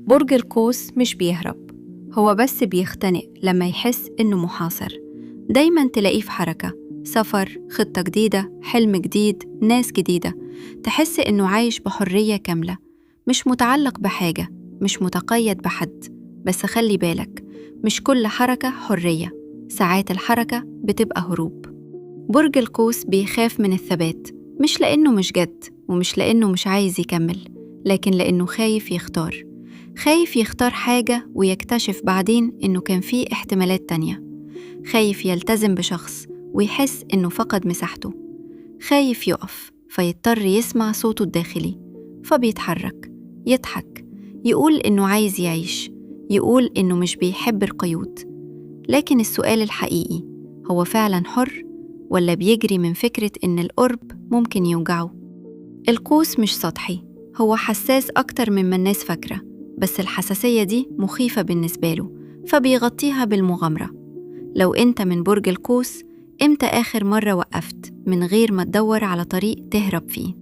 برج القوس مش بيهرب، هو بس بيختنق لما يحس إنه محاصر. دايما تلاقيه في حركة، سفر، خطة جديدة، حلم جديد، ناس جديدة. تحس إنه عايش بحرية كاملة، مش متعلق بحاجة، مش متقيد بحد. بس خلي بالك، مش كل حركة حرية، ساعات الحركة بتبقى هروب. برج القوس بيخاف من الثبات، مش لأنه مش جد ومش لأنه مش عايز يكمل، لكن لأنه خايف يختار. خايف يختار حاجة ويكتشف بعدين إنه كان فيه احتمالات تانية. خايف يلتزم بشخص ويحس إنه فقد مساحته. خايف يقف فيضطر يسمع صوته الداخلي، فبيتحرك، يضحك، يقول إنه عايز يعيش، يقول إنه مش بيحب القيود. لكن السؤال الحقيقي، هو فعلا حر ولا بيجري من فكرة إن القرب ممكن يوجعه؟ القوس مش سطحي، هو حساس أكتر مما الناس فاكرة، بس الحساسية دي مخيفة بالنسبة له، فبيغطيها بالمغامرة. لو أنت من برج القوس، إمتى آخر مرة وقفت من غير ما تدور على طريق تهرب فيه؟